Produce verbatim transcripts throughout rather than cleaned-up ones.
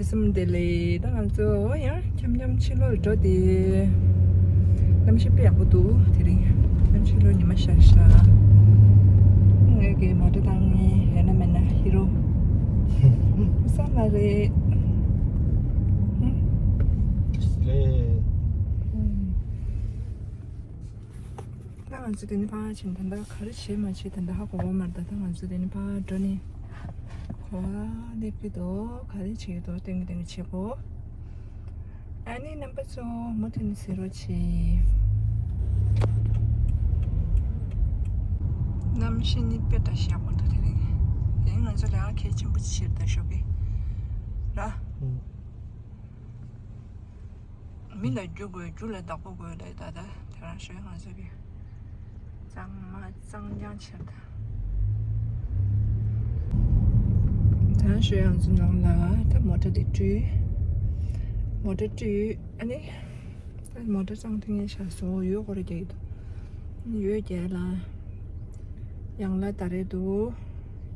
སེམས་བདེ་ལེགས། ད་ང་ཚོ་ཡང་འཁྱམ་འཁྱམ་ཕྱི་ལོགས་འགྲོ་དེ། གནམ་གཤིས་དཔེ་ཡག་པོ་འདུག་དེ་རིང་། གནམ་གཤིས་ལོ་ཉི་མ་ཤར་ཤག་ངེད་ཀྱི་མོ་ཊ་བཏང་ནས་ཡོད་ན་མེད་ན་ཧི་རོ། བསམ་པ་རེད། ལེ། ད་ང་ཚོ་དེ་ནས་ཕར་ཕྱིན། ད་ལྟ་ག་རེ་བྱེད་མ་བྱེད་ད་ལྟ་ཧ་གོ་བ་མ་རེད། ད་ལྟ་ང་ཚོ་དེ་ནས་ཕར་འགྲོ་ནས་ག་པར་སླེབས་ཀྱི་འདུག་ག་རེ་བྱེད་ཀྱི་འདུག་སྟོན་གྱི་སྟོན་གྱི་བྱེད་དགོས། ཨ་ནི་རྣམ་པ་ཚོ་མུ་མཐུད་ནས་གཟིགས་རོགས་བྱེད། གནམ་གཤིས་ནི་དཔེ་འདྲ་ཞིག་ཡག་པོ་འདུག་དེ་རིང་། དེ་རིང་ང་ཚོ་ལས་ཀ་གལ་ཆེན་པོ་ཅིག་བྱེད་ད་ཞོགས་ཀྱི་ར། ཨུ། མི་ལ་རྒྱུ་དགོས། རྒྱུ་ལ་བདག་པོ་དགོས་ལབ་ད་ལྟ་དེ་རང་ཞོལ་ང་ཚོ་གི་གཙང་མ་གཙང་རྐྱང་ཕྱིར་ད། ད་ཞོལ་ང་ཚོ་ནང་ལ་ད་མོ་ཊ་དེ་བཀྲུས། མོ་ཊ་བཀྲུས། ཨ་ནི་ད་མོ་ཊ་གཙང་ཐིང་ངེ་ཤ་སོ་ཡོད་སྐོར་རྒྱག་གི་འདུག་ཡོད་རྒྱག་ལ། ཡང་ལ་ད་རེད་འདུག་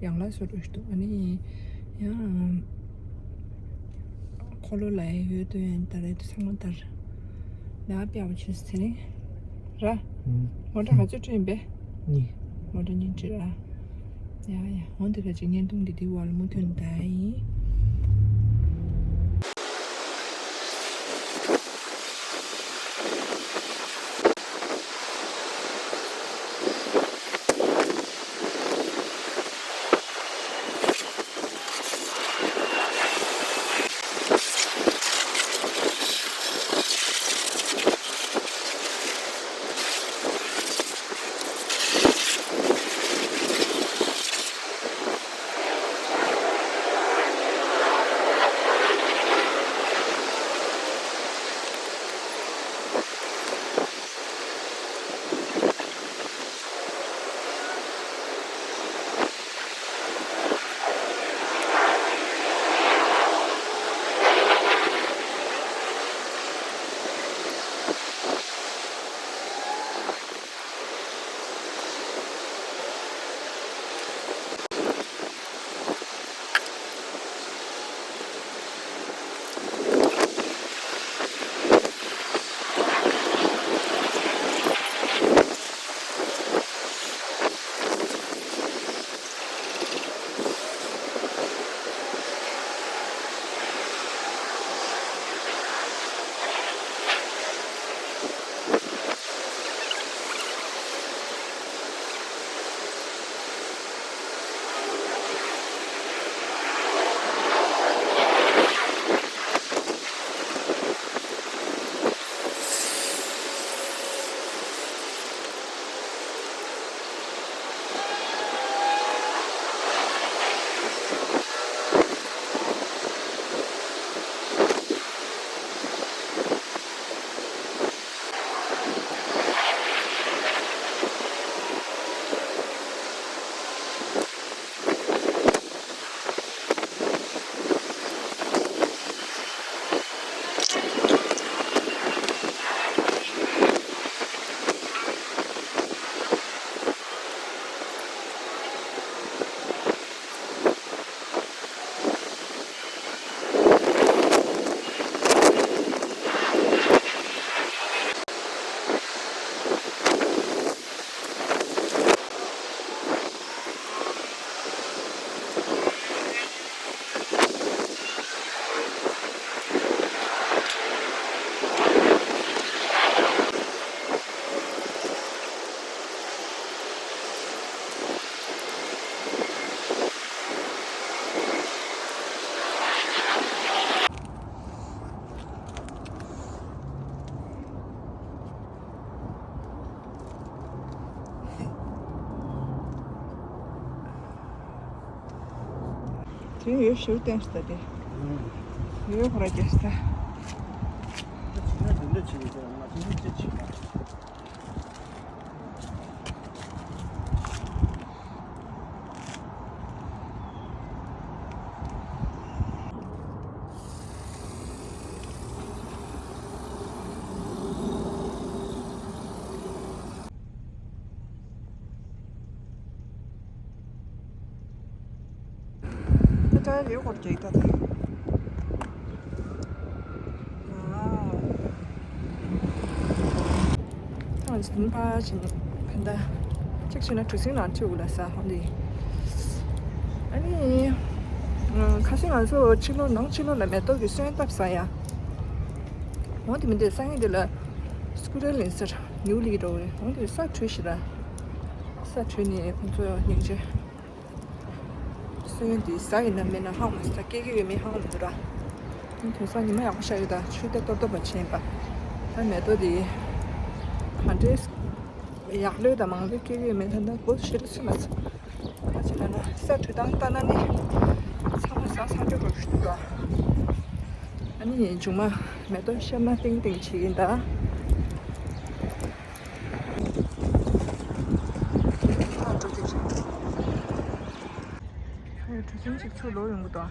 ཡང་ལ་སོ་རུ་ཞིག་འདུག་ཨ་ནི་ཡང་འཁོར་ལོ་ལ་ཡོད་དུ་ཡང་ད་རེད་འདུག་ཚང་མ་དར། ལ་པྱའོ་ཆུ་ཚེ་རིང་། ར། མོ་ཊ་ག་ཚོད་ཁྲིད་ཡིན་པས། གཉིས། མོ་ཊ་གཉིས་ཁྲིད་ར། ཡ་ཡ། འོན་ཏེ་ཁ་ཅིག་བརྙན་ཐུང་འདི་འདི་བར་ལ་མུ་མཐུད་ནས་ད་ཡིན། དེ་ཡོད་ཞུ་བསྟན་ཤི་ད་དེ། ཡོད་ཁོ་ར་རྒྱ་ཤི་ད། ད་ཕྱི་ན་དེ་འདྲ་བྱེད་ཀྱི་ང་ཚོ་འདི་ཅི་བྱེད་པ། ད་ལྟ་ཡོད་སྐོར་གྱི་ད་ད། ཟིན་པ་བྱས་ནས་ཕན་ད་གཅིག་བྱས་ན་གྲུ་གཟིངས་ནང་ཁྲིད་འོ་ལ་ས་འོ་འདི། ཨ་ནི་ཁ་སང་ང་ཚོ་ཕྱི་ལོགས་ནང་ཕྱི་ལོགས་ལ་མེ་ཏོག་གི་སོན་བཏབ་ས་ཡ། འོ་དེ་མི་འདུག་སང་ཉིན་དེ་ལ་སྐུ་ཊར་ལེན་སར་ནིའུ་ལི་འགྲོ་བས་འོ་དེ་ས་བྲུས་ཤི་ར། ས་བྲུས་ནས་ཁོང་ཚོ་སྙིང་རྗེ། སོན་དེ་ཟ་ཡིན་ན་མིན་ན་ཧང་མ་ཟ་སྐྱེ་གི་ཡོད་མེད་ཧང་མི་འདུག་ར། དེང་སང་ཉི་མ་ཡག་པོ་ཤར་ཡོད་ད་ཆུ་ད་ཏོག་ཏོག་པ་ཆེན་པ། ད་མེ་ཏོག་དེ་ག་འདྲས་ཡག་ལོས་དང་མང་ལོས་སྐྱེ་གི་ཡོད་མེད་ད་ད་བོད་ཤེས་རེ་སུ་མ་ཚོ། ད་ཅི་ན་ན་ས་བྲུས་དང་ལྟ་ན་ནི་ཚང་མ་ཟ་ས་འགྲོ་རོགས་ཞུ་འདུག་ར། ཨ་ནི་མཇུག་མ་མེ་ཏོག་ཤར་ན་ཏིང་ཏིང་བྱེད་ཀྱིན་ད། ཨ་འགྲོ་དེ་རེད། ཨ་ཡོ་གྲུ་གཟིངས་གཅིག་ཚུར་ལོག་ཡོང་གི་འདུག་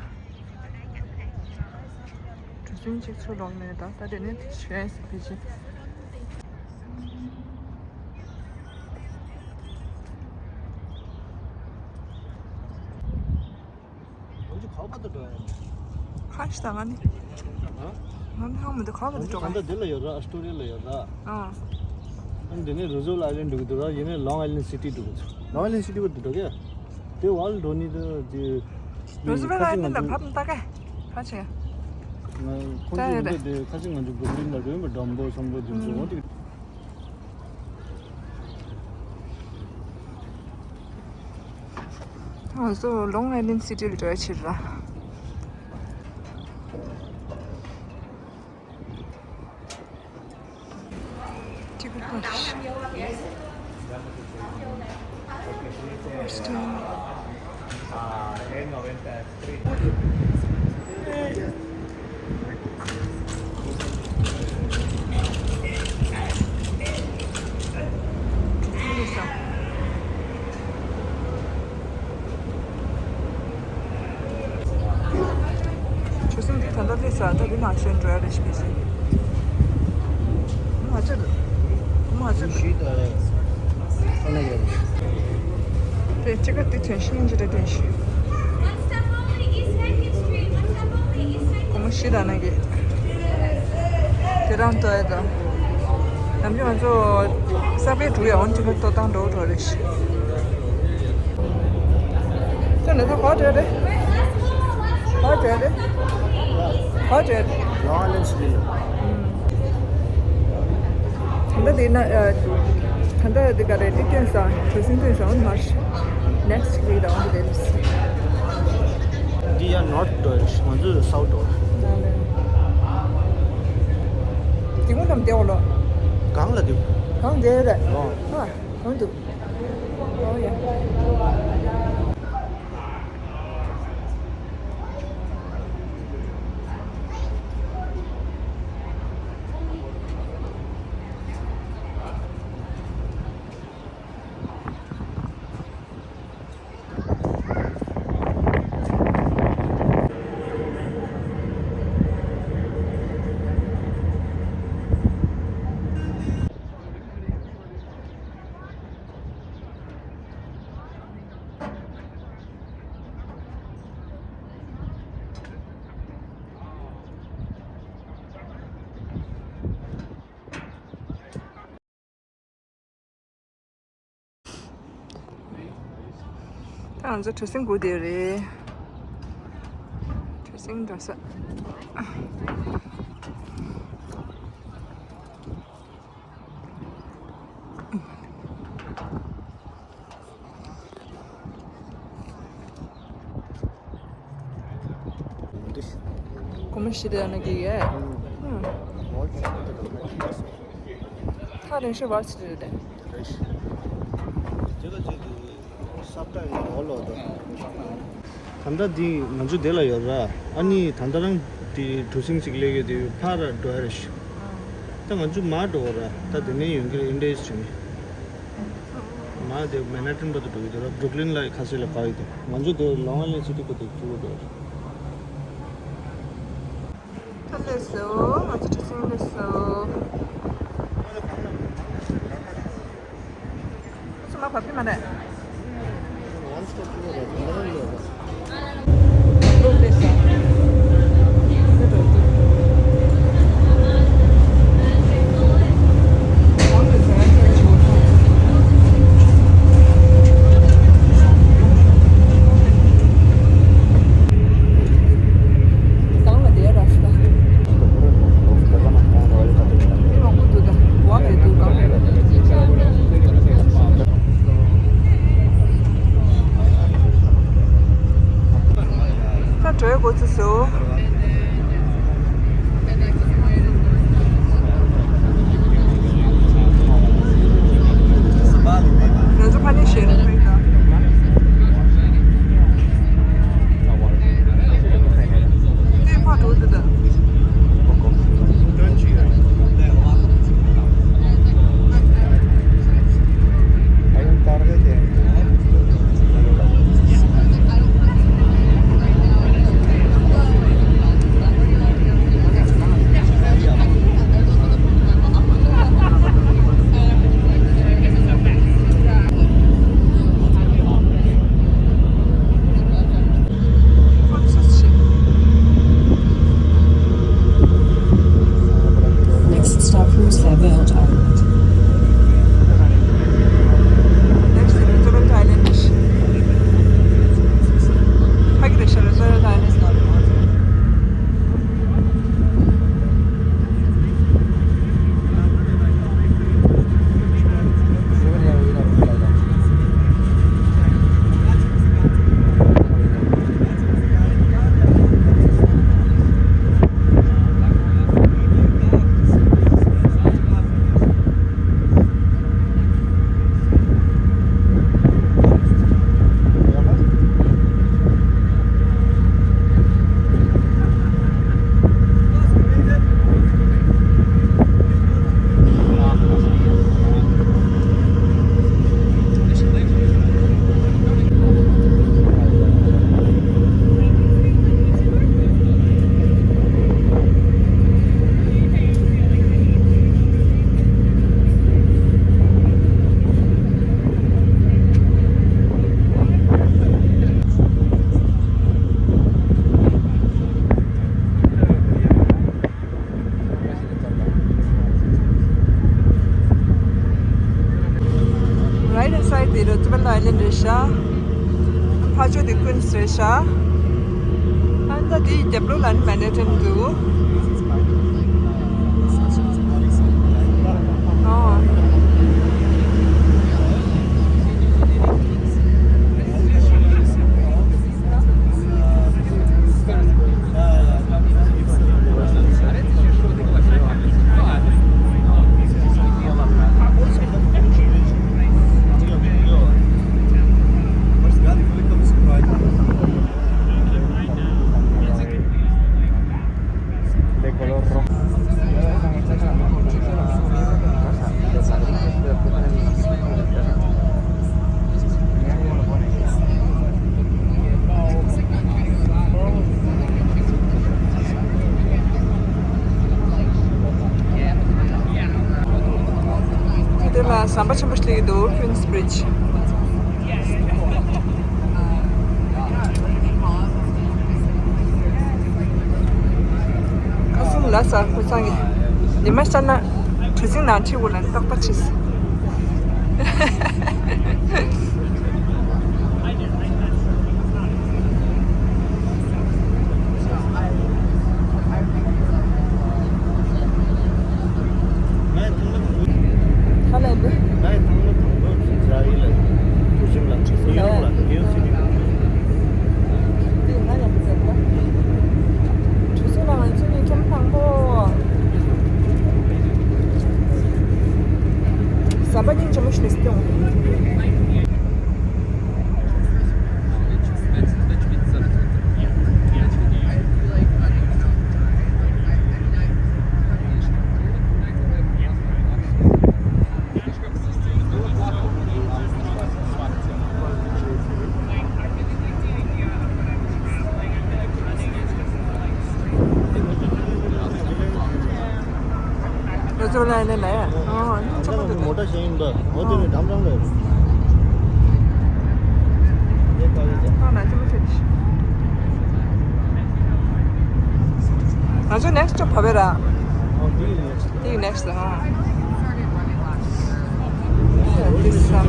གྲུ་གཟིངས་གཅིག་ཚུར་ལོག་མེད་ད་ད་དེ་ནས་ཞོན་ཟེར་དེ་བྱེད། ཁ་ཤས་དང་ང་ནི། ཨ། ང་ནི་ཧང་མི་འདུག་ག་པར་འདུག་ག་འདི་ལ་ཡོད་ར། ཨ་སི་ཊོ་རི་ཡ་ལ་ཡོད་ར། ཨ། ཨ་འདི་ནས་རུ་ཛོལ་ཨའི་ལན་འགྲོ་གི་འདུག་ར། ཡིན་ནས་ལོང་ཨའི་ལན་སི་ཊི་འགྲོ་གི་འདུག་ལོང་ཨའི་ལན་སི་ཊི་བར་དུ་འགྲོ་གི། དེ་བར་འགྲོ་ནི་དུ་དེ། རུ་ཛོལ་ཨའི་ལན་ལ་བབ་ནི་ལྟ་ག་ཁ་ཆེ། ང་ཁོང་ཚོ་ཡོད་དེ་ཁ་ཆེ་ང་ཚོ་བུ་ལིན་ལ་རོལ་བ་འགྲམ་པོ་སོང་པོ་དེ་ཚོ་འོ་དེ། ང་ཚོ་ལོང་ཨའི་ལན་སི་ཊི་ལ་འགྲོ་ཡ་ཕྱིར་ར། Ticket rush. First time. གྲུ་གཟིངས་འདི་ད་ལྟ་སླེབས་ས་ད་འདི་ནང་བཞིན་འགྲོ་ཡ་རེད་ཤི་པེ་ཤི། མ་ཅི་མ་ཅི། ཞུས་ད་ཐོན་ཡོད་རེད། དེ་ཅི་ག་དེ་ཐོན་ཤིང་ཅི་རེད་ཐོན་ཤིང་། སྒོར་མོ་བཞི་དང་ནང་གི་དེ་རང་ལྟོས་ཡ་དང་། ནམ་རྒྱུན་ང་ཚོ་ས་པའི་འགྲོ་ཡ་འོན་ཏེ་ཁ་ལྟོ་བཏང་འགྲོ་འགྲོ་རེད་ཤི། ཁྱོད་ནི་ད་ག་བྲོས་རེད། ག་བྲོས་རེད། ག་བྲོས་རེད། ལོང་ཨའི་ལན་སི་ཊི་ལ། ད་ལྟ་དེ་ན་ཨ། ད་ལྟ་དེ་ག་རེད་དེ་སྟོན་ས་གྲུ་གཟིངས་སྟོན་ས་འོན་མར་ཤི། Next week ད་འོན་ཏེ་དེ་ལས། འདི་ཡ་ནོར་ཐ་འགྲོ་ཡ་ང་ཚོ་སའུ་ཐ་འགྲོ། དེ་ངོ་ནམ་དེ་འོ་ལོ། གང་ལ་དེ། གང་དེ་རེད། ཨོ། ཨ། གང་འདུག་ཨོ་ཡ། ད་ང་ཚོ་གྲུ་གཟིངས་སྒུག་བསྡད་ཡོད་རེད། གྲུ་གཟིངས་འགྲོ་ས། སྒོར་མོ་བཞི་དེ་ཡང་ན་གི་ཡས། ཧུམ། ཐག་རིང་ཤོས་ཝར་སི་ཊི་རེད། ད་ལྟ་འདི་ང་ཚོ་འདི་ལ་ཡོད་ར། ཨ་ནི་ད་ལྟ་རང་འདི་གྲུ་གཟིངས་ཅིག་སླེབས་ཡོད་དེ་ཕར་འགྲོ་ཡ་རེད་ཤག་ད་ང་ཚོ་མར་འགྲོ་བ་ར། ད་དེ་ནས་ཡོང་གི་རེད། འདྲ་ཡིན་ཞུ་ནི། མ་དེ་མན་ཧ་ཊན་བར་དུ་འགྲོ་གི་འདུག་ར། བྷུ་རུག་ལིན་ལ་ཁ་ཤས་ལ་བབས་ཡོད་དེ། ང་ཚོ་དེ་ལོང་ཨའི་ལན་སི་ཊི་བར་དུ་འགྲོ་གི་འདུག་ད་སླེབས་སོང་། ང་ཚོ་གྲུ་གཟིངས་སླེབས་སོང་། ང་ཚོ་མར་བབས་ཀྱི་མ་རེད། ང་ཚོ་ཕ་ནས་བཞེས་ན་ཕ་གི་ད། ནས་ཕ་འགྲོ་འདི་ད། Next stop, Roosevelt Island. Next is Roosevelt Island. ཕ་གི་རེད་ཤག Roosevelt Island. Right hand side དེ་རུ་Roosevelt Island རེད་ཤག་ཕར་ཕྱོགས་དེ་Queens རེད་ཤག་ཨ་ད་དེའི་རྒྱབ་ལོགས་ལ་ནི་Manhattan འདུག་ཨོ། དེ་ལ་ཟམ་པ་ཆེན་པོ་ཞིག་སླེབས་ཀྱི་འདུག Queens Bridge། ཁ་སང་ལ་ས་ཁོ་ཚང་གི་ཉི་མ་ཤར་ན་གྲུ་གཟིངས་ནང་ཁྲིད་དགོས་ལ་ནི་ཏག་ཏག་ཕྱིས། ཁ་ལས་འདི། ང་ཡི་ཐང་ལ་དང་པོ་ཅིག་ར་ཡི་ལ་གྲུ་གཟིངས་ལ་གྲུ་གཟིངས་ཡོང་ལ་དེ་ཡོད་སྲིད་པའི། དེ་ང་ཡང་མི་ཚད་པ། གྲུ་གཟིངས་ལ་ང་ཚོ་གཉིས་ཁྱམས་དང་པོ། ཟམ་པ་སྙིང་རྗེ་མོ་ཞིག་ནས་སྐྱོང་། ང་ཚོ་ལ་ནས་ལ་ཡ། ཨོ་ཨ་ནི་ཆ་མ་འདུག་མོ་ཊ་ཞིག་ཡིན་པ། འོ་དེ་ནི་འགྲམ་འགྲམ་ལ་ཡོད། ཨ་ན་ཆ་མ་ཆེ་ཆེ། ང་ཚོ་next stop བ་བེ་ར། ཨོ་དེ་ཡིན་next། དེ་next ལ་ཨ། This is, um,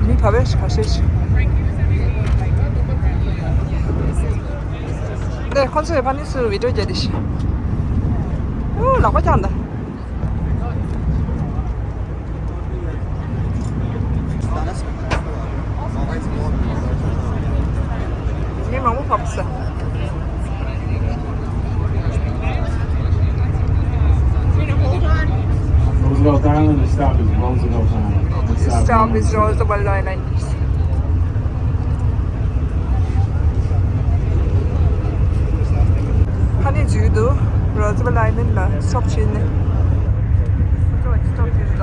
མི་བ་བེ་ཁ་ཤས་ཤིག་ནས་ཁོང་ཚོའི་ཕ་ནི་སུ་བི་ཌིའོ་རྒྱག་དེ་ཤི། ཨུ་ལག་པ་བརྐྱངས་ད། Dallas, always warm. Roosevelt Island, the stop is Roosevelt Island. The stop is Roosevelt Island. ཁ་ནས་བརྒྱུད་དུ་Roosevelt Island ལ་stop བྱས་ནས། Stop བྱས་ད།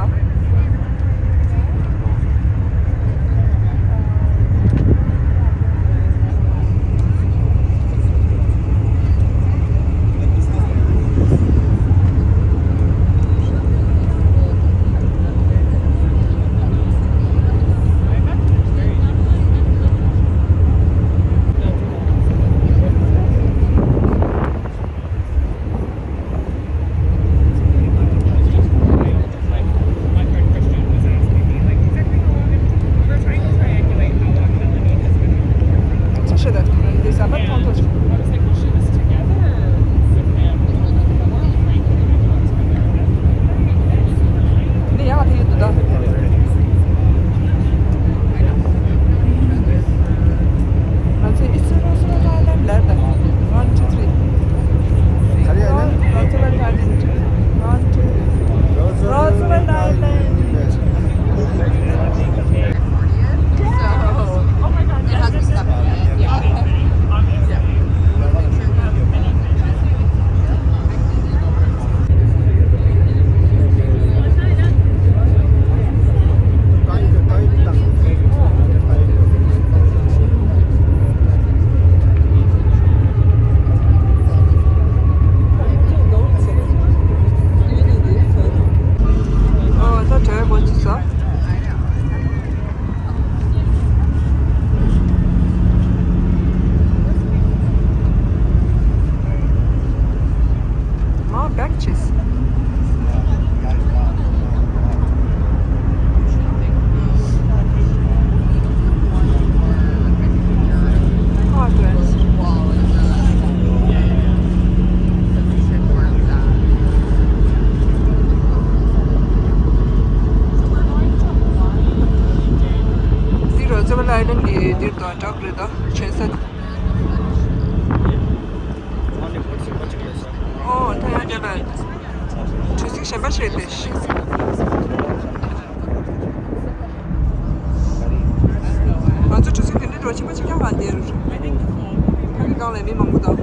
One, two, three. Roosevelt Island. One, two. Roosevelt Island. So, oh my God, it has to be separate. Yeah. ཨོ། ད་དྲ་བའི་སྐོར་ཅིག་ཟ། མ་བེག་ཅིག་འདི་Roosevelt Island གི་འདིར་དོ་བྲག་རེད་དོ། ཆེན་ས། ཨོ། ད་ཡང་བསྡད་པ། གྲུ་གཟིངས་གཞན་པ་ཞིག་རེད་དེ། ང་ཚོ་གྲུ་གཟིངས་དེ་འདྲའི་འགྲོ་ཆེན་པོ་ཅིག་ཀྱང་མ་བསྡད། ཕ་གི་སྒང་ལ་མི་མང་པོ་འདུག་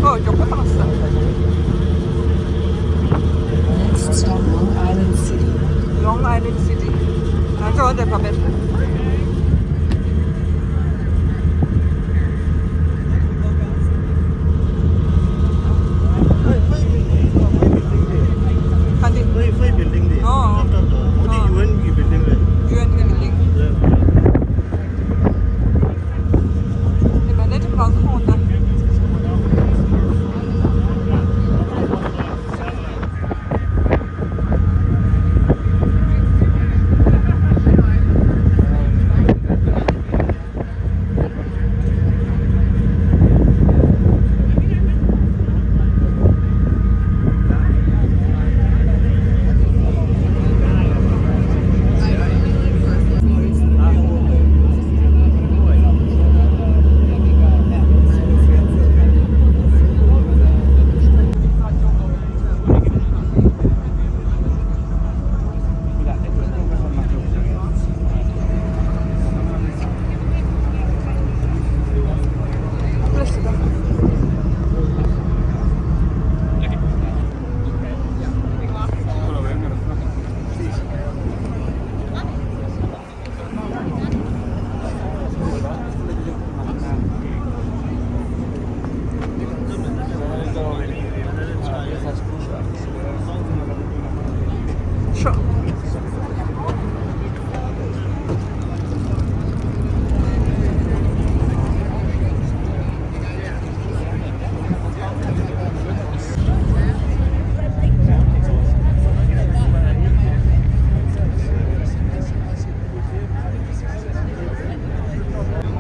ཨོ། མགྱོགས་པོ་བཏང་སོང་། Next stop, Long Island City. Long Island City. ང་ཚོ་འོ་འདིར་ཕེབས་པ་རེད། ཕ་འདི། ཕའི་ཕའི་བིལ་ཌིང་དེ། ཨོ། ཨོ། ཨོ། དེ་ཡུ་ཨེན་གི་བིལ་ཌིང་རེད། ཡུ་ཨེན་གི་བིལ་ཌིང་། ཡ། དེ་མ་ནས་ཁྲིམས་ཁང་སུ་ཁོང་ད།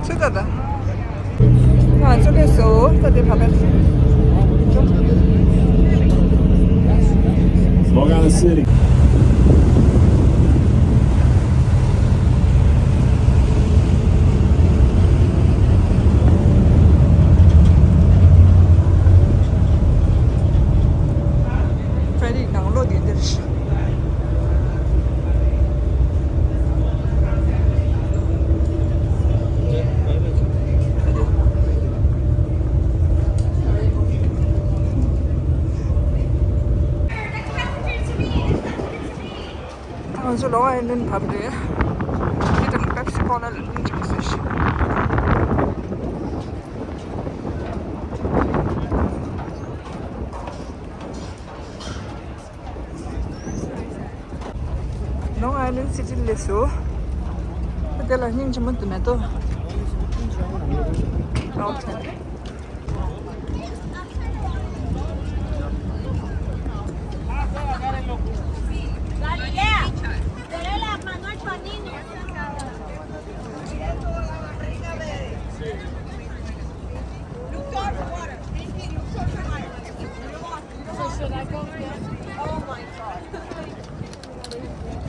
ཚུལ་ད་ད། ང་ཚོ་ལས་སོ་ད་དེ་ཕ་པའི་ཅུང་ ཚོ་ལོང་ཨའི་ལན་བབས་རེད། དེ་དང་པེབ་སི་ཀོ་ལ་ལ་ལུང་ཅིག་ཟེར་ཤི། ལོང་ཨའི་ལན་སི་ཊི་ལས་སུ། དེ་ལ་སྙིང་རྗེ་མོ་དུ་མེད་དོ། ཨའོ་ཐན།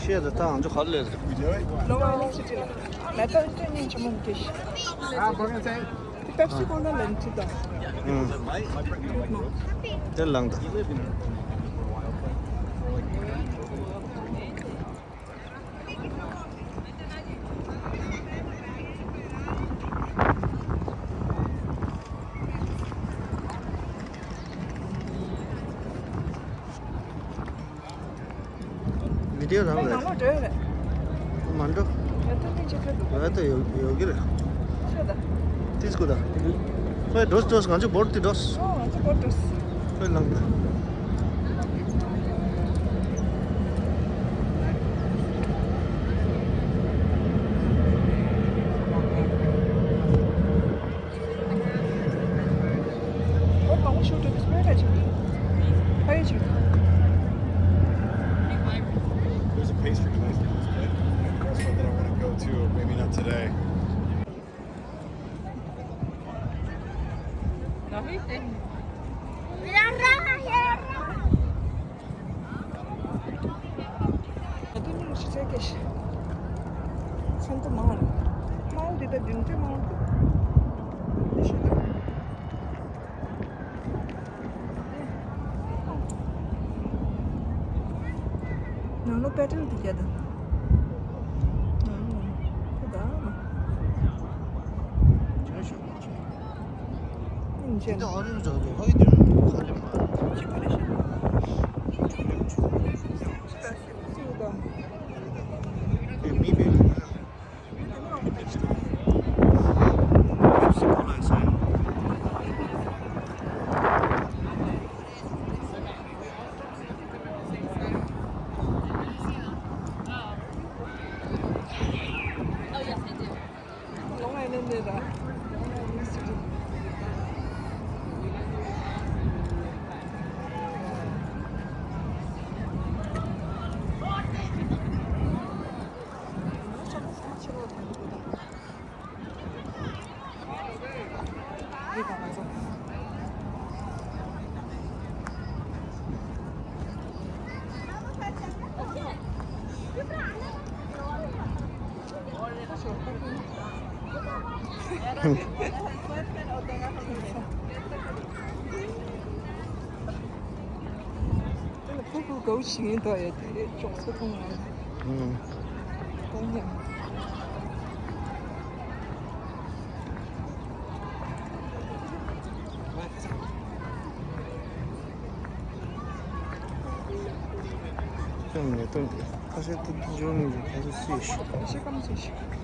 ཤེས་དང་ཐག་ཨང་ཅོ་ག་ལེར། ལོང་ཨའི་ལན་སི་ཊི་ལ་མེ་ཏོག་སྟོན་སྙིང་རྗེ་མོ་འདི། ཨ་བ་གན་ཚེ། པེབ་སི་ཀོ་ལ་ལན་ཅི་དང་། ཨུམ། དེ་ལང་དང་། བི་ཌིའོ་རང་རེད། ནང་ལོགས་འགྲོ་ཡ་རེད། མ་འགྲོ། ཡ་ད་ནི་ཅི་ཁ་འདུག་ཡ་ད་ཡོད་ཡོད་ཀྱི་རེད། ཤོད་ད། ཏིས་ཀུ་ད། ཁོས་འགྲོ་འགྲོ་ང་ཚོ་བོར་ཏི་འགྲོ། ཨོ་ང་ཚོ་བོར་འགྲོ། ཁོས་ལངས་ད། There's a pastry place in this place. That's one that I want to go to, maybe not today. ང་ཚོ་སྙིང་རྗེ་ཆེ་གེ་ཤི། ཚོང་ཁང་མང་རེད། དམར་པོ་དེ་ད་བདུན་ཅུ་དམར་པོ་འདུག་ཤི་ད། ནང་ལོ་པེ་ཊན་དེ་རྒྱ་དང་། ནང་ལོ་དེ་ད། སྙིང་རྗེ། འདི་ཨོ་རེན་ཇི་འདྲ་འདུག་ཧོ་ཡི་དེ་ཁ་ལེ་མ། ཅི་ཕ་ལེ་ཤི། དེ་ལ་ཕུ་གུ་གའུ་ཞིག་ཡིན་ད་ཡ་དེ་ཅོག་ཚོ་མཐོང་ང་། ཨུམ། མཐོང་ཡ། སྟོན་ནས་སྟོན་ཏེ་ཁ་ཤས་ཏུ་འཇོག་མི་འཇོག་ཁ་ཤས་སུས་ཤོད། ཁ་ཤས་ཀམ་སུས་ཤོད།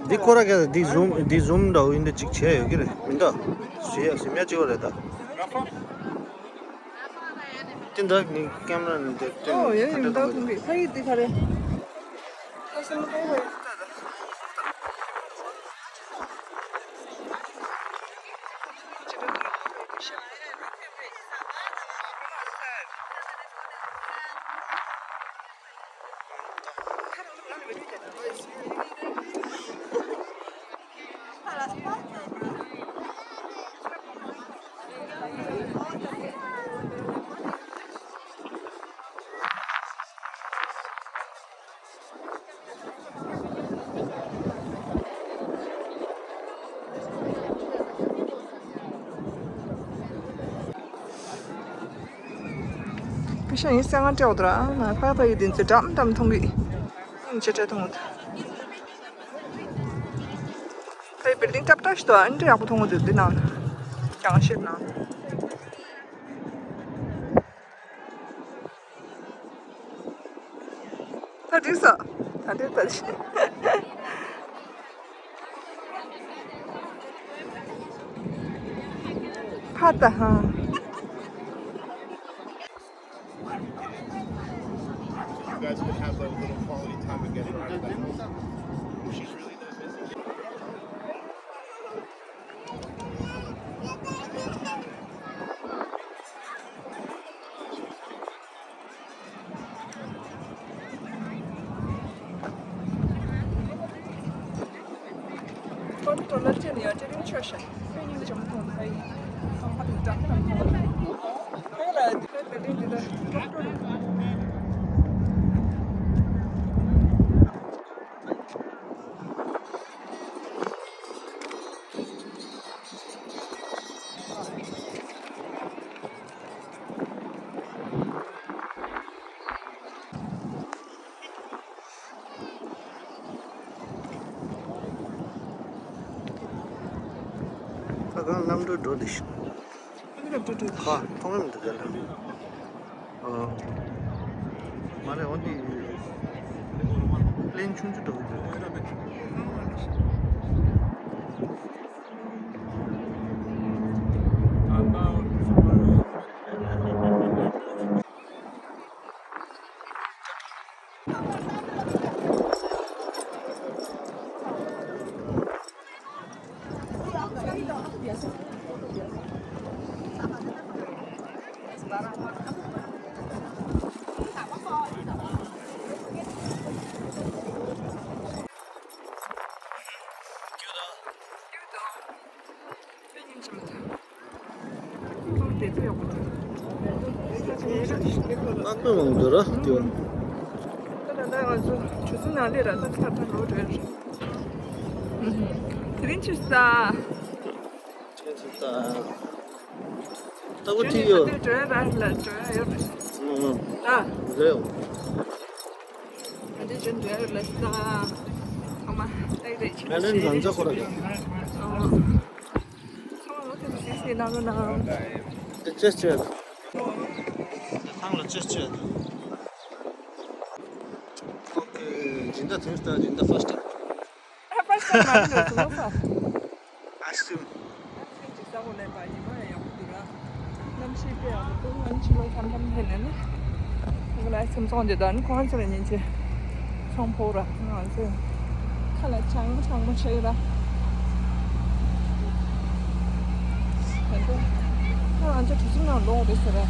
འདི་ཁོ་ར་ག་འདི་ཟུམ་འདི་ཟུམ་འདྲ་བོ་ཡིན་འདྲ་ཅིག་བྱས་ཡོད་ཀྱི་རེད་མི་འདྲ། ཞེ་ཡ་ཞེ་མ་ཅིག་རེད་ད། དེ་འདྲ་ནི་ཀེམ་ར་ནི་དེ་ཨོ་ཡ་ཡ་མི་འདྲ་མཐོང་གི་ཕ་ཡི་འདི་ག་རེད། ཁ་སང་ཕ་ཡི་བ་ཡི་ད་ད། ཁ་ཤས་ཡིན་སེ་ང་སྤྲད་འོ་དོ་ར་ང་ཕ་ཕ་ཡི་དེ་ཚོ་འགྲམ་འགྲམ་མཐོང་གི་ཡིན་ཅེ་སྤྲད་མཐོང་འོ་དོ། ཕ་ཡི་བིལ་ཌིང་ཏབ་ཏབ་ཞིག་འདུག་ཨ་འདྲ་ཡག་པོ་མཐོང་གི་འདུག་འདི་ནང་རྒྱང་ཤེལ་ནང་། ད་འགྲིག་སོང་། ད་འགྲིག་ད་འགྲིག་ཕ་ད་ཧ། You guys could have a little quality time together. I don't know. She's really that busy. ད་གང་གནམ་གྲུ་འགྲོ་འདི་ཤི། ཁ་མཐོང་ཡོད་འདུག་ག་ལ། ཨ། མ་རེད་འོ་འདི། པླེན་ཆུང་ཆུང་འགྲོ་གི་འདུག་དཔག་པའི་དབང་དུ་ར་ཏེའུ། ད་ད་ང་ཚོ་གྲུ་གཟིངས་ནང་སླེབས་ར་ད་ད་ད་ལོག་འགྲོ་ཡ་རེད། དེ་རིང་ཕྱིར་ས། ཕྱིར་ས། ལྟ་བུ་ཁྲིད་ཡོད། འགྲོ་ཡ་ར་ལ་འགྲོ་ཡ་ཡོད་རེད། ཨང་ཨང་། ཨ། རེད། ང་ཚོ་འགྲོ་ཡ་ར་ལ་ས། ཨ་མ་ལྟ་ཡི་རེད། ང་ནི་ང་ཚོ་ཁོ་ར་ཡོད། ཨང་། ཚང་མ་ལོ་དེ་ཚོ་སིག་སིག་ནང་ལོ་ནང་། དེ་ཅེས་ཅེས། དེ་ཐང་ལ་ཅེས་ཅེས། ཨོ་ཁེ། སྦྱིན་བདག་ཐོན་སྟངས། སྦྱིན་བདག་ཕར་སྟ། ཨ་ཕར་སྟ་མ་ཡིན་ནོ་ཚོ་ལོ་ས། ཨའི་སི་ཀྲིམ། ཨའི་སི་ཀྲིམ་ཅིག་ཟ་དགོས་ལས་པ་ཡིན་མ་ཡང་ཡག་པོ་འདུག་ར། གནམ་གཤིས་དཔེ་ཡག་པོ་འདུག་ང་ཕྱི་ལོགས་འཐམ་འཐམ་ཕེབས་ནས་ནི། ང་ལ་ཨའི་སི་ཀྲིམ་བཙོང་རྒྱུ་དང་ནི་ཁོང་ཚོ་ལ་ཉིན་གཅིག་ཚོང་ཕོག་ར་ང་ཚོས་ཁ་ལ་ཆང་མོ་ཆང་མོ་ཆེ་ར། ད་ལྟ་ང་ཚོ་གྲུ་གཟིངས་ནང་ལོག་རེད་ཟེར་ར།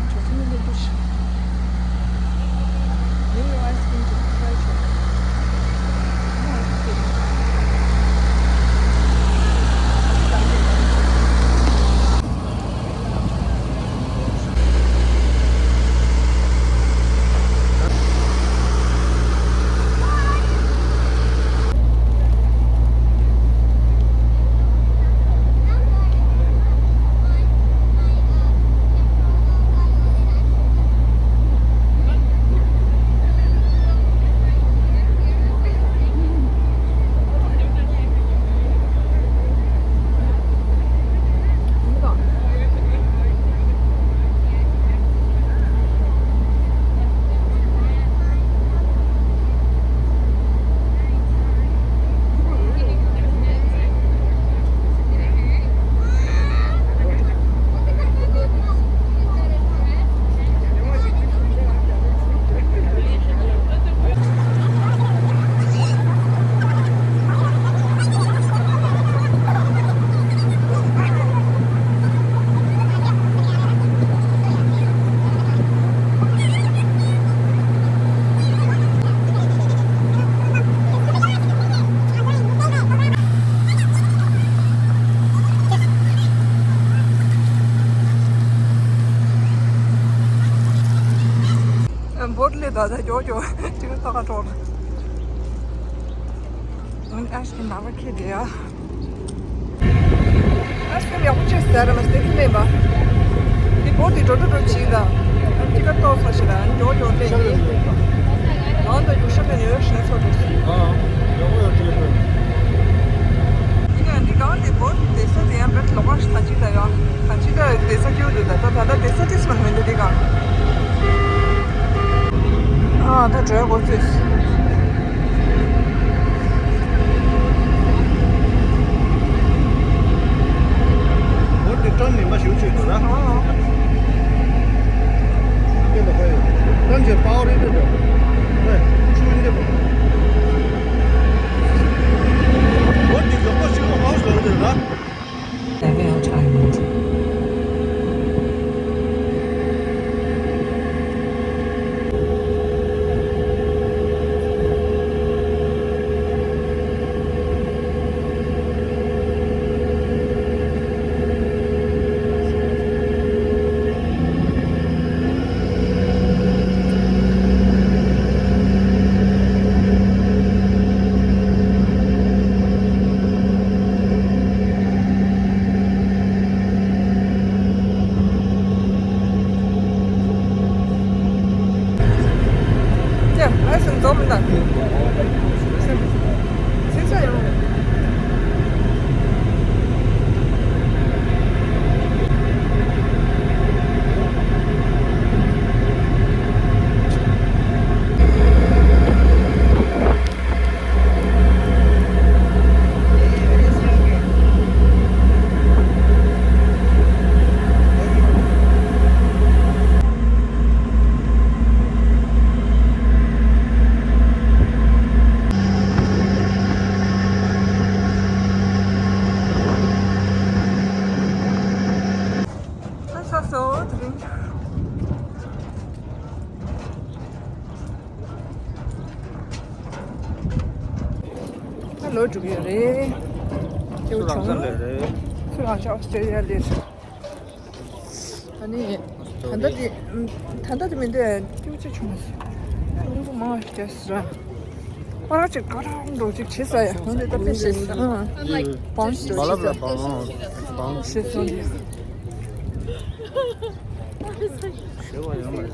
གྲུ་གཟིངས་ནི་ལེགས་འགྲོ་ཞིག New York ice cream to try ཆོག་ད་ད་མགྱོགས་མགྱོགས་ཅིག་ཐོག་ཁ་འགྲོ། ཨ་ནི་ཨ་ཤི་ནང་ལ་ཁྱེར་དེ་ཡ། ཨ་སེམས་ཡག་པོ་བྱས་ཟེར་ར་མ་སྟེ་ཁྱི་མེད་པ། འདི་བོ་འདི་འགྲོ་འགྲོ་འགྲོ་བྱེད་ད། ཨ་ཅི་ཀ་ཏོག་ཚ་ཞིག་ལ་མགྱོགས་མགྱོགས་སླེབས་ཡིན། ང་ད་རྒྱུག་ཤར་ནས་ཉོ་ཡོད་ཤི་ན་ཚོ་འགྲོ་སོང་། ཨ་ཡག་པོ་ཡོད་ཅིག་ཡོད། ཡིན་ཡང་འདི་གང་འདི་བོ་འདི་བསྡད་ས་དེ་ཡང་བེད་ལོག་པ་ཞིག་ད་ཅི་ད་ཡ། ད་ཅི་ད་བསྡད་ས་སྐྱོ་འདུག་ད་ད་ད་ད་བསྡད་ས་ཏིས་མ་མི་འདུག་འདི་གང་། ཨ་ད་བྲོས་འགོ་ཚུགས། འོ་དེ་ཀྲང་ནི་མ་ཞུ་ཆོད་འདུག་ར། ཨ་ཨ། དེ་ལ་ཧོ་ཡོད། ཀྲང་ཅེ་པའོ་རེད་དེ་འདྲ། ཧོ་ཆུ་འདེབས། འོ་དེ་ལོག་པ་ཞུ་ཧོ་ཧོ་ཟེར་འདུག་ར། Deville Island. ཅེ། ཨ་སུན་འཛོམས་ན། སེམས་ས་ཡོང་། ད་ལོ་དྲུག་ཡོད་རེད། སྐྱེ་བོ་ཆུང་། སུ་རང་ས་ཨོ་སི་ཀྲེ་ལི་ཡ་ལ་སླེབས། ཨ་ནི་ད་ལྟ་དེ་ད་ལྟ་དེ་མི་འདུག་སྐྱེ་བོ་ཆེ་ཆུང་མ་ཟེར། ཨ་ནི་མང་ཆེ་ས་པར་ཅིག་ཀ་རང་འགྲོ་ཅིག་བྱེད་ས་ཡ། འོན་ཏེ་ད་དཔེ་ཤེས་ས། ཨ་བང་ཞིག་འགྲོ་ཅིག་ས། བང་ཤེས་སོང་། ཞེས་པ་ཡོད་མ་རེད།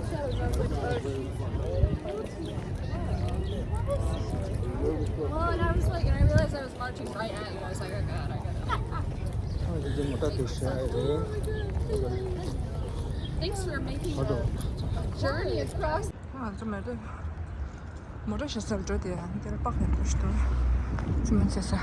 Well, and I was like, and I realized I was marching right at you. I was like, oh god, I gotta. ཨ་ཙི་མོ་ཊ་དེ་ཤ་རེད། Thanks for making the journey across. ཨ་ཙི་མོ་ཊ་མོ་ཊ་ཤ་སར་འགྲོ་དེ་ཡང་དེར་པགས་ཡང་པོ་ཞིག་འདུག་ཅི་མ་ཚེ་ས།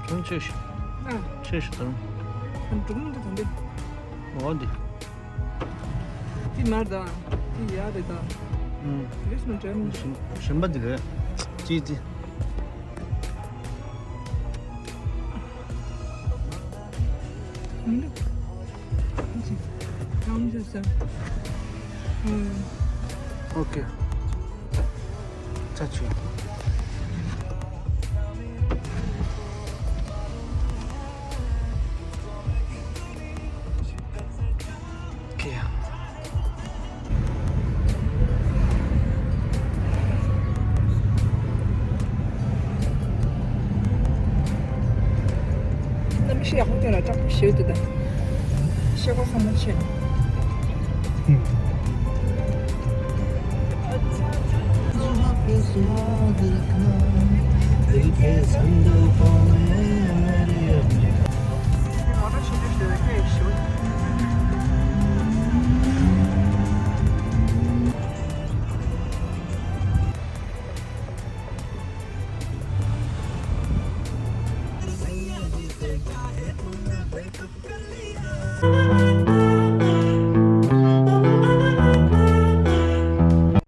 ཁྱོད་ཆོས་ཤིག་ཨ། ཆོས་ཤིག་དང་། ཨ་འགྲོ་མི་འདུག་ད་འདི། འོ་འདི། འདི་མར་དང་། འདི་ཡར་རེད་ད། ཨུམ། རེས་མ་འདྲ་མི། གཞན་པ་འདི་རེད། ཅི་འདི། ཨུམ། ཨུམ། ཨོ་ཁེ། ཆ་ཆུ། ཁེ་ཡ། གནམ་གཤིས་ཡག་པོ་དེ་ལ་སྐྲག་པོ་ཞེ་པོ་འདུག་ད། ཤེལ་སྒོ་བསམ་བློ་ཆེ།